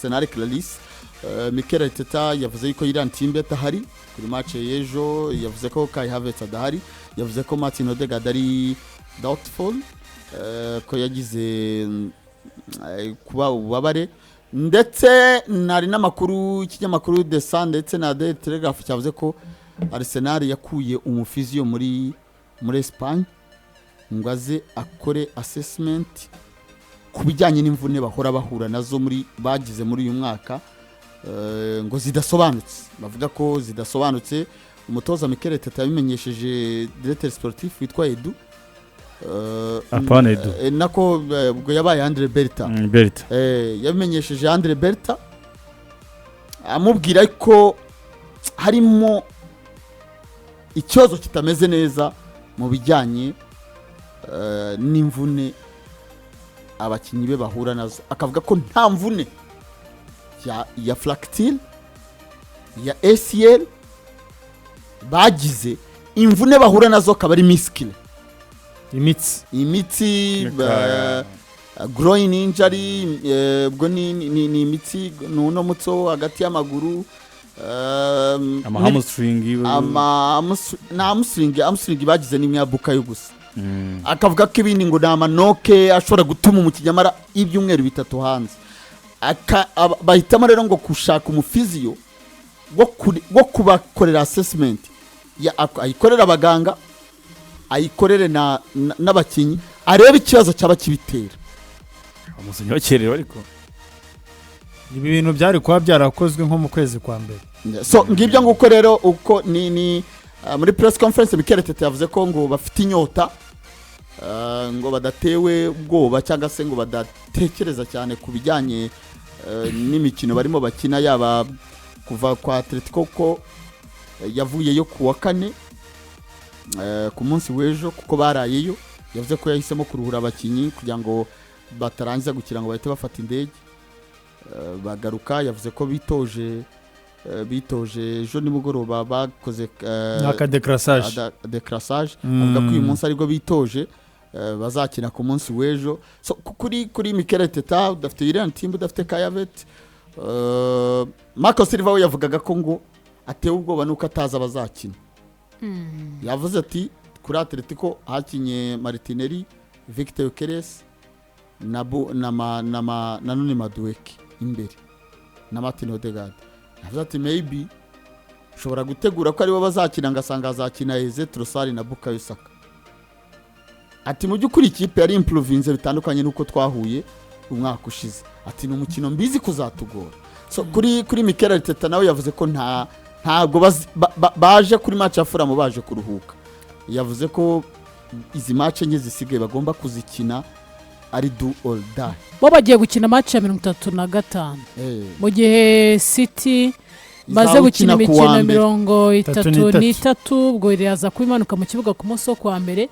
Arsenal Clarisse. Mikel Arteta yavuze yuko Jurrien Timber adahari kuri match y'ejo, yavuze ko Kai Havertz adahari, yavuze ko Martin Odegaard ari doubtful, ko yagize kuba ububabare. Ndetse nari n'amakuru ikinyamakuru The Sun ndetse na The Telegraph cyavuze ko Arsenal yakuye umu physio muri Espagne ngo aze akore assessment ku bijyanye n'imvune bahora bahura nazo muri bagize muri uyu mwaka, ngo zidasobanutse, bavuga ko zidasobanutse. Umutoza Mikel Arteta yabimenyesheje directeur sportif witwa Edu. Apana Edu. Nako ubwo yabaye Andre Berta. Berta. Yabimenyesheje Andre Berta, amubwira ko harimo ikibazo kitameze neza mu bijyanye n'imvune abakinnyi be bahura nazo, akavuga ko nta mvune ya fracture ya ACL bagize, imvune bahura nazo akaba ari muscle. Imitsi. Imitsi. Imikaya. Groin injury, ubwo ni imitsi, ni uno mutsi wo hagati y'amaguru, Ama hamstring. Ama na hamstring bagize n'imwe ya Bukayo gusa. Akavuga ko ibindi ngo ni ama knock ashobora gutuma umukinnyi amara ibyumweru 3 hanze. Bahitamo rero ngo gushaka umu physio wo kubakorera assessment, ayikorera abaganga, ayikorere n'abakinnyi, arebe ikibazo cyaba kibitera. Umukinnyi wakerewe ariko. Ibi bintu byari kuba byarakozwe nko mu kwezi kwa mbere. So ngibyo nguko rero uko ni muri press conference Mikel Arteta yavuze ko ngo bafite inyota, ngo badatewe ubwoba cyangwa se ngo badatekereza cyane ku bijyanye n'imikino barimo bakina, yaba kuva kwa Atletico ko yavuyeyo ku wa kane, ku munsi w'ejo kuko barayeyo. Yavuze ko yahisemo kuruhura abakinnyi kugira ngo batarangiza gukina ngo bahite bafata indege. Bagaruka. Yavuze ko bitoje ejo nimugoroba, bakoze Ni aka décrassage. Décrassage. Avuga ko uyu munsi aribwo bitoje, bazakina ku munsi w'ejo. So kuri Mikel Arteta, udafite Jurrien Timber, udafite Kai Havertz, Marco Silva we yavugaga ko ngo atewe ubwoba nuko atazi abazakina. Yavuze ati kuri Atletico hakinye Martinelli, Victor Gyökeres na Bu, na, ma, na, ma, na Noni Madueke imbere na Martin Odegaard. Yavuze ati maybe ushobora gutegura ko aribo bazakina, ngasanga hazakina Eze, Trossard na Bukayo Saka. Ati mu by'ukuri ikipe yari improvinze bitandukanye n'uko twahuye umwaka ushize. Ati ni umukino mbizi kuzatugora. So kuri Mikel Arteta nawe yavuze ko ntabwo baje kuri match ya Fulham baje kuruhuka. Yavuze ko izi match enye zisigaye bagomba kuzikina ari do or die. Bo bagiye gukina match ya 35, mu gihe City maze Izawukina gukina ku wa imikino mbere. mirongo Itatu itatu n'itatu. n'itatu, ubwo iraza kuba imanuka mu kibuga ku munsi wo kuwa mbere.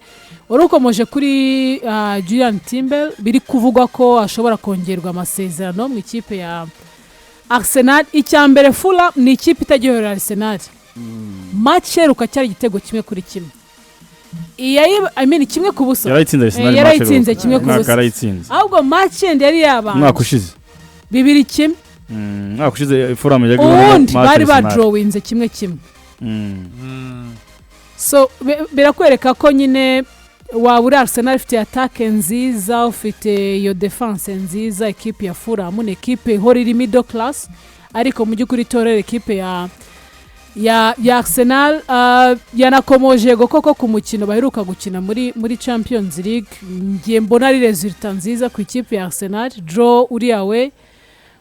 Wari ukomeje kuri Jurrien Timber, biri kuvugwa ko ashobora kongerwa amasezerano mu ikipe ya Arsenal. Icya mbere, Fulham ni ikipe itajya Arsenal. Match iheruka cyari igitego 1-1. I mean, 1-0. Yarayitsinze Arsenal. Yarayitsinze 1-0. Umwaka yarayitsinze. Ahubwo match yindi yari yabanje Umwaka ushize. 2-1. Umwaka ushize Fulham yajyaga Ubundi match bari Arsenal. badrawinze 1-1. So birakwereka ko nyine waba uri Arsenal ifite attaque nziza, ufite iyo defense nziza, ekipe ya Fulham ni ekipe ihora iri middle class, ariko mu by'ukuri itorera ekipe ya Arsenal. Yanakomoje yego koko ku mukino baheruka gukina muri Champions League. Ngiye mbona ari résultat nziza ku ikipe ya Arsenal, draw uriya we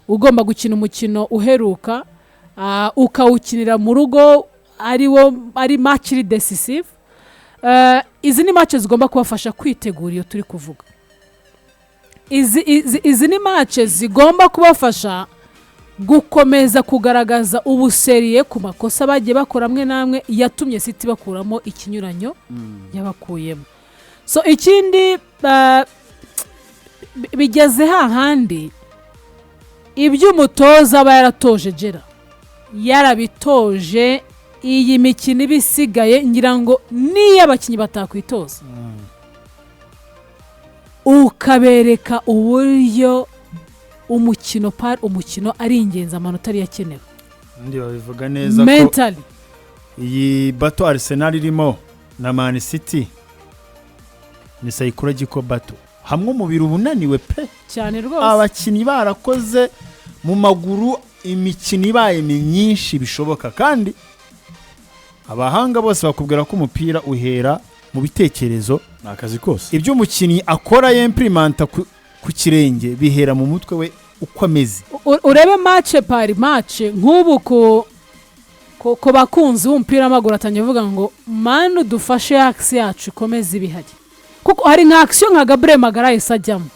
ugomba gukina umukino uheruka, ukawukinira mu rugo, ari wo ari match iri decisive. Izi ni match zigomba kubafasha kwitegura iyo turi kuvuga. Izi ni match zigomba kubafasha gukomeza kugaragaza ubu sérieux ku makosa bagiye bakora amwe n'amwe yatumye City bakuramo ikinyuranyo yabakuyemo. So ikindi, bigeze hahandi ibyo umutoza aba yaratoje gera yarabitoje. Iyi mikino iba isigaye, ngira ngo niyo abakinnyi batakwitoza, ukabereka uburyo Umukino par umukino ari ingenzi, amanota ariyo akenewe. Ubundi babivuga neza ko mentally iyi battle Arsenal irimo na Man City ni psychological battle, hamwe umubiri uba unaniwe pe. Cyane rwose. Abakinnyi barakoze mu maguru, imikino ibaye myinshi bishoboka, kandi abahanga bose bakubwira ko umupira uhera mu bitekerezo. Ni akazi kose. Ibyo umukinnyi akora yempirimanta ku kirenge bihera mu mutwe we uko ameze. Urebe match par match, nk'ubu ku bakunzi b'umupira w'amaguru atangiye avuga ngo manu dufashe axe yacu ikomeze ibihari, kuko hari nka action nka Gabriel Magalhaes ajyamo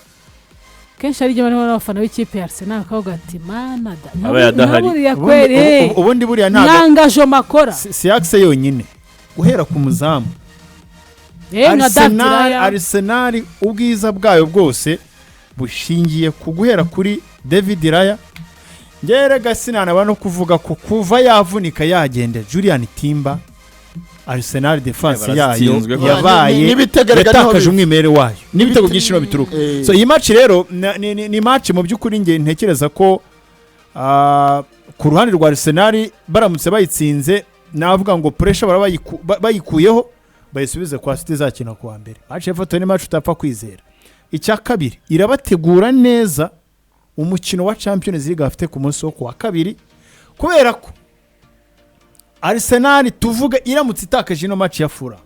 kenshi, ari barimo n'abafana b'ikipe ya Arsenal bakavuga ati mana da Aba yadahari. Buriya Ubundi- kweri ubundi buriya ntabwo n'engagement akora. Si axe yonyine, guhera ku muzamu. Nka David Arsenal Raya. Arsenal ubwiza bwayo bwose bushingiye ku guhera kuri David Raya. Ngerega sinanaba no kuvuga ko kuva yavunika yagenda Julian Timber, Arsenal defense yayo Baratsinzwe ko. yabaye N'ibitego erega niho yatakaje biva. umwimerere wayo, n'ibitego byinshi niho bituruka. So iyi match rero ni match mu by'ukuri nge ntekereza ko ku ruhande rwa Arsenal baramutse bayitsinze, navuga ngo pressure baraba bayikuyeho, bayisubize kwa City izakina kuwa mbere. Match ya ni match utapfa kwizera. Icya kabiri, irabategura neza umukino wa Champions League bafite ku munsi wo kuwa kabiri, kubera ko Arsenal tuvuga iramutse itakaje ino match ya Fulham,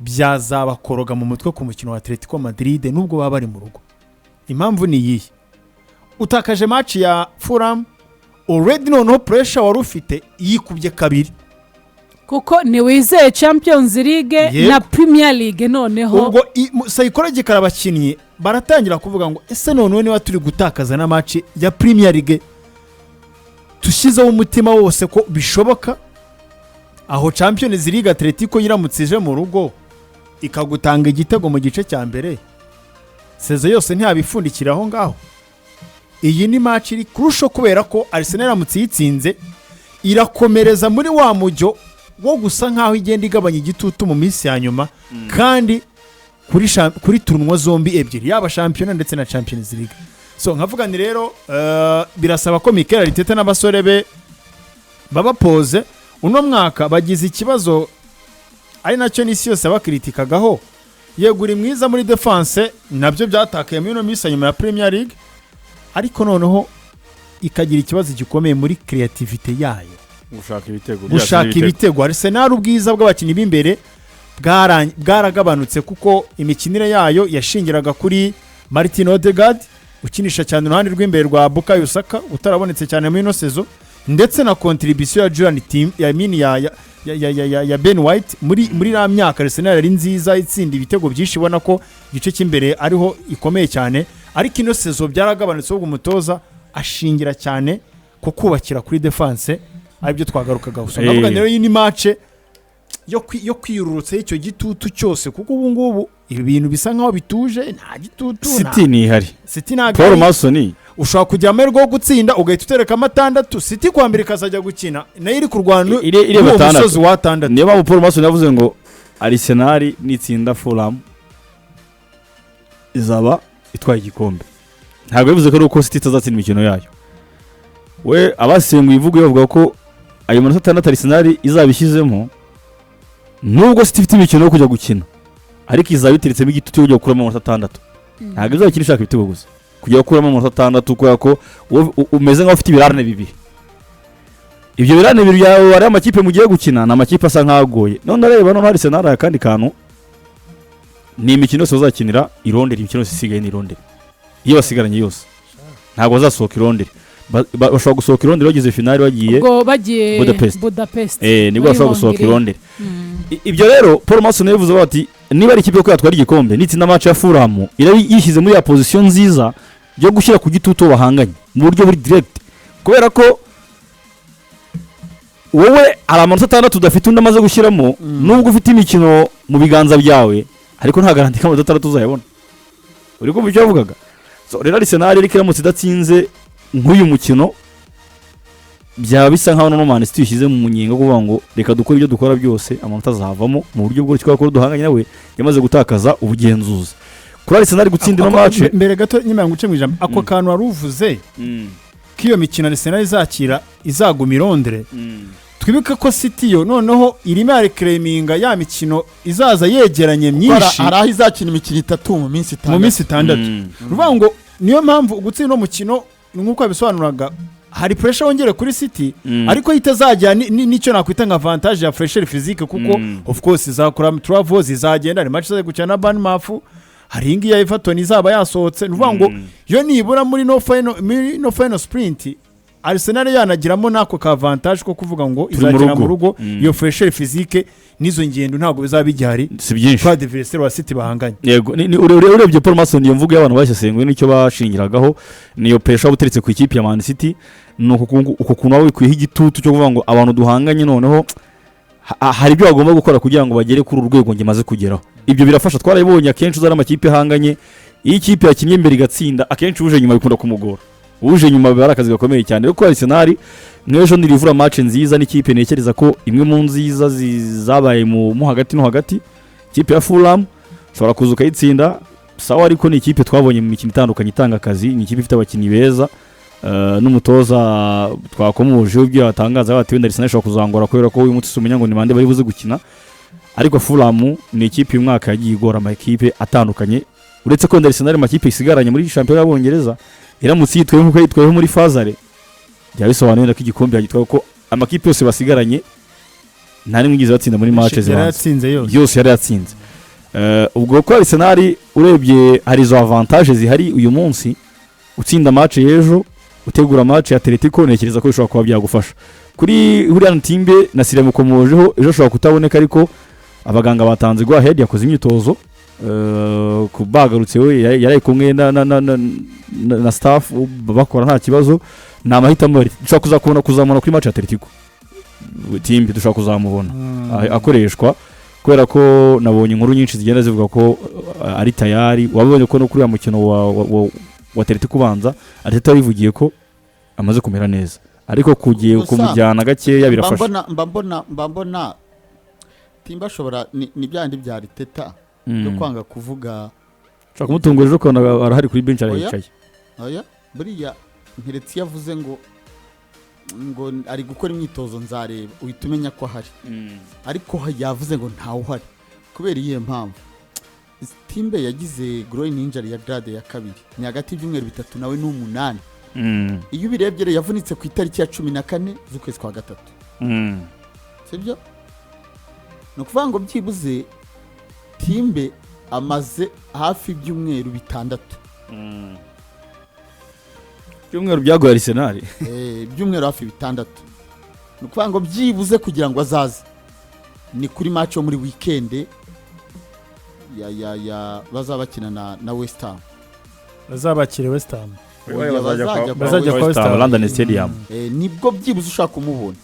byazabakoroga mu mutwe ku mukino wa Atletico Madrid nubwo baba bari mu rugo. Impamvu ni iyihe? Utakaje match ya Fulham already, noneho pressure wari ufite yikubye kabiri. Kuko ntiwizeye Champions League na Premier League noneho. Ubwo psychological abakinnyi baratangira kuvuga ngo ese noneho niba turi gutakaza na match ya Premier League, dushyizeho umutima wose ko bishoboka, aho Champions League Atletico iramutse ije mu rugo ikagutanga igitego mu gice cya mbere, saison yose ntiyabifundikira aho ngaho? Iyi ni match iri kurusho, kubera ko Arsenal iramutse iyitsinze irakomereza muri wa mujyo wo gusa nkaho igenda igabanya igitutu mu minsi ya nyuma, kandi kuri tournoi zombi ebyiri, yaba shampiyona ndetse na Champions League. So nkavuga ni rero birasaba ko Mikel Arteta n'abasore be baba poze. Uno mwaka bagize ikibazo ari nacyo n'isi yose bakiritikagaho. Yego uri mwiza muri defense, nabyo byatakaye muri ino minsi ya nyuma ya Premier League, ariko noneho ikagira ikibazo gikomeye muri creativity yayo. Gushaka ibitego. Gushaka ibitego. Arsenal ubwiza bw'abakinnyi b'imbere bwaragabanutse, kuko imikinire yayo yashingiraga kuri Martin Odegaard ukinisha cyane uruhande rw'imbere rwa Bukayo Saka utarabonetse cyane muri ino saison, ndetse na contribution ya Julian Tim ya mini ya Ben White. Muri iriya myaka Arsenal yari nziza, itsinda ibitego byinshi, ubona ko igice cy'imbere ariho ikomeye cyane, ariko ino saison byaragabanutse, ahubwo umutoza ashingira cyane ku kubakira kuri defense, aribyo twagarukagaho. So ndavuga rero iyi ni match yo kwiyururutsa icyo gitutu cyose, kuko ubu ngubu ibi bintu bisa nkaho bituje, nta gitutu. City ntihari. City ntabwo Paul ihari. Mason. Ushobora kugira amahirwe yo gutsinda ugahita utereka atandatu, City kuwa mbere ikazajya gukina nayo iri kurwana Ireba n'uwo atandatu. musozi wa atandatu. Niyo mpamvu Paul Mason yavuze ngo Arsenal nitsinda Fulham izaba itwaye igikombe. Ntabwo yavuze ko ari uko City itazatsinda imikino yayo. We abasenguye imvugo ye bavuga ko ayo manota atandatu Arsenal izaba ishyizemo, nubwo City ifite imikino yo kujya gukina, ariko izaba iteretsemo igitutu cyo kujya gukuramo amanota atandatu. Ntabwo izaba ikiri ishaka ibitego gusa, kujya gukuramo amanota atandatu, kubera ko wowe umeze nk'aho ufite ibirarane bibiri. Ibyo birarane bibiri byawe ari amakipe mugiye gukina, ni amakipe asa nk'agoye. None areba noneho Arsenal hari akandi kantu: ni imikino yose bazakinira i Londres. Imikino yose isigaye ni i Londres, iyo basigaranye yose ntabwo bazasohoka i Londres. Bashobora gusohoka i Londres bageze finali bagiye Ubwo bagiye Budapest. Budapest. Nibwo Muri bashobora gusohoka Hongrie. i Londres. Ibyo rero Paul Mason yavuze bati niba ari ikipe yo yatwara igikombe, nitsinda match ya Fulham iraba yishyize muri ya position nziza yo gushyira ku gitutu uwo bahanganye mu buryo buri direct, kubera ko wowe hari amanota atandatu udafite undi amaze gushyiramo, nubwo ufite imikino mu biganza byawe, ariko nta garantie ko amanota atandatu uzayabona. Uri kumva icyo yavugaga? So rero Arsenal ariko iramutse idatsinze nk'uyu mukino, byaba bisa nkaho noneho Man City ishyize mu munyenga wo kuvuga ngo reka dukore ibyo dukora byose, amanota azavamo mu buryo bworoshye, kubera ko duhanganye nawe yamaze gutakaza ubugenzuzi. Kuri Arsenal gutsinda ino match. Mbere gato nyuma ngo uce mu ijambo, ako kantu wari uvuze k'iyo mikino Arsenal izakira izaguma i Londres, twibuke ko City yo noneho irimo yareclaiminga ya mikino izaza yegeranye myinshi. Hari aho izakina imikino itatu mu minsi Mu 6. minsi 6. Ni ukuvuga ngo niyo mpamvu gutsinda uno mukino, nk'uko yabisobanuraga, hari pressure wongere kuri City, ariko itazajya n'icyo nakwita nka avantage ya fraîcheur physique, kuko of course izakora travels, izagenda, hari match izajya gukina na Bournemouth, hari iyi ngiyi ya Everton izaba yasohotse. Ni ukuvuga ngo yo nibura muri no final sprint Arsenal yanagiramo n'ako ka avantage ko kuvuga ngo Turi mu izakina mu rugo. rugo. Iyo fraîcheur physique n'izo ngendo ntabwo bizaba bigihari Si byinshi kwa adversaire wa City bahanganye. Yego, urebye Paul Mason, iyo mvugo y'abantu basesenguye n'icyo bashingiragaho, niyo pressure waba uteretse ku ikipe ya Man City, ni uku kuntu waba wikuyeho igitutu cyo kuvuga ngo abantu duhanganye noneho hari ibyo bagomba gukora kugira ngo bagere kuri uru rwego njye maze kugeraho. Ibyo birafasha, twarabibonye akenshi uzana amakipe ahanganye, iyo ikipe yakinnye imbere igatsinda, akenshi uje nyuma bikunda kumugora. Uje nyuma biba ari akazi gakomeye cyane. Rero kuri Arsenal nk'ejo nirivura match nziza n'ikipe ntekereza ko imwe mu nziza zabaye mu hagati no hagati, ikipe ya Fulham ushobora kuza ukayitsinda sawa, ariko ni ikipe twabonye mu mikino itandukanye itanga akazi, ni ikipe ifite abakinnyi beza, n'umutoza twakomoje ibyo yatangaza bati wenda Arsenal ishobora kuzangora kubera ko uyu munsi umenya ngo ni bande bari buze gukina. Ariko Fulham ni ikipe uyu mwaka yagiye igora amakipe atandukanye, uretse ko wenda Arsenal amakipe isigaranye muri shampiyona y'Abongereza iramutse yitwaye nk'uko yitwayeho muri phase aller, byaba bisobanuye wenda ko igikombe yagitwaye, kuko amakipe yose basigaranye nta n'imwe igeze batsinda muri match zibanza. Yarayatsinze yose. Yose yari yatsinze. Ubwo ko Arsenal urebye hari izo avantage zihari uyu munsi, utsinda match y'ejo, utegura match ya Atletico, ntekereza ko bishobora kuba byagufasha. Kuri Julian Timber na Sire mukomojeho, ejo ashobora kutaboneka, ariko abaganga batanze go ahead, yakoze imyitozo, bagarutse we yari kumwe na staff bakora nta kibazo. Ni amahitamo babiri, dushobora kuzakubona kuzamubona kuri match ya Atletico. Timber dushobora kuzamubona akoreshwa, kubera ko nabonye inkuru nyinshi zigenda zivuga ko ari tayari. Wabonye ko no kuri uriya mukino wa Atletico ubanza, Arteta yivugiye ko amaze kumera neza, ariko kugiye Gusa, kumujyana gakeya birafasha. Mba mbona Timber ashobora ni bya bindi bya Arteta byo kwanga kuvuga. Ushobora kumutungura ejo ukabona arahari kuri bench Oya. arayicaye. Oya, buriya nkeretse iyo avuze ngo ari gukora imyitozo nzareba, uhita umenya ko ahari, ariko yavuze ngo ntawe uhari. Kubera iyihe mpamvu? Timber yagize groin injury ya grade ya kabiri, ni hagati y'ibyumweru 3 nawe n'8. Iyo ubirebye rero, yavunitse ku itariki ya 14 z'ukwezi kwa gatatu, sibyo? Ni ukuvuga ngo byibuze Timber amaze hafi ibyumweru 6. Ibyumweru byagoye Arsenal. Ibyumweru hafi 6, ni ukuvuga ngo byibuze kugira ngo azaze ni kuri match yo muri weekend ya bazaba bakina na West Ham. Bazabakire West Ham. Oya, bazajya kwa Bazajya kwa West Ham, West Ham. London Stadium. Nibwo byibuze ushaka kumubona,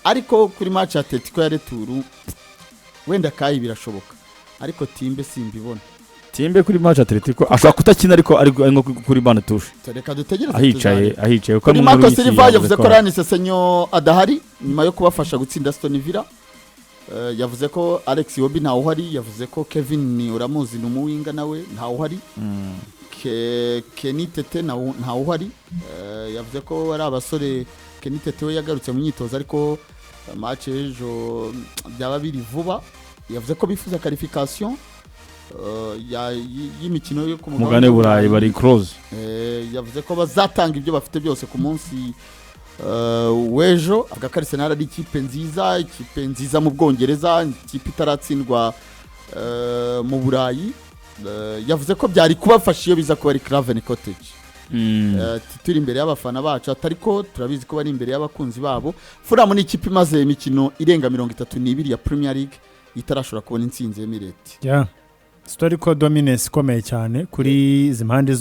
ariko kuri match ya Atletico ya retour wenda kayi birashoboka, ariko Timber simbibona. Timber kuri match Atletico ashobora kutakina, ariko ari nko kuri banc de touche. Reka dutegereze Ahicaye tuzareba. ahicaye kuko Kuri mu Marco nkuru nyinshi Silva yavuze ko ko Ryan Sessegnon adahari nyuma yo kubafasha gutsinda Aston Villa. Yavuze ko Alex Iwobi ntawe uhari, yavuze ko Kevin, uramuzi, ni umuwinger, nawe ntawe uhari. Kenny Tete ntawe uhari. Yavuze ko ari abasore, Kenny Tete we yagarutse mu myitozo, ariko match ejo byaba biri vuba. Yavuze ko bifuza qualification y'imikino yo ku mugabane w'Uburayi, bari close. Yavuze ko bazatanga ibyo bafite byose ku munsi w'ejo. Avuga ko Arsenal ari ikipe nziza, ikipe nziza mu Bwongereza, ikipe itaratsindwa mu Burayi. Yavuze ko byari kubafasha iyo biza kuba ari Craven Cottage. Turi imbere y'abafana bacu, atari ko turabizi ko bari imbere y'abakunzi babo. Fulham ni ikipe imaze imikino irenga 32 ya Premier League itarashobora kubona intsinzi, Emirate. Yeah. Story ko dominance ikomeye cyane kuri izi mpande.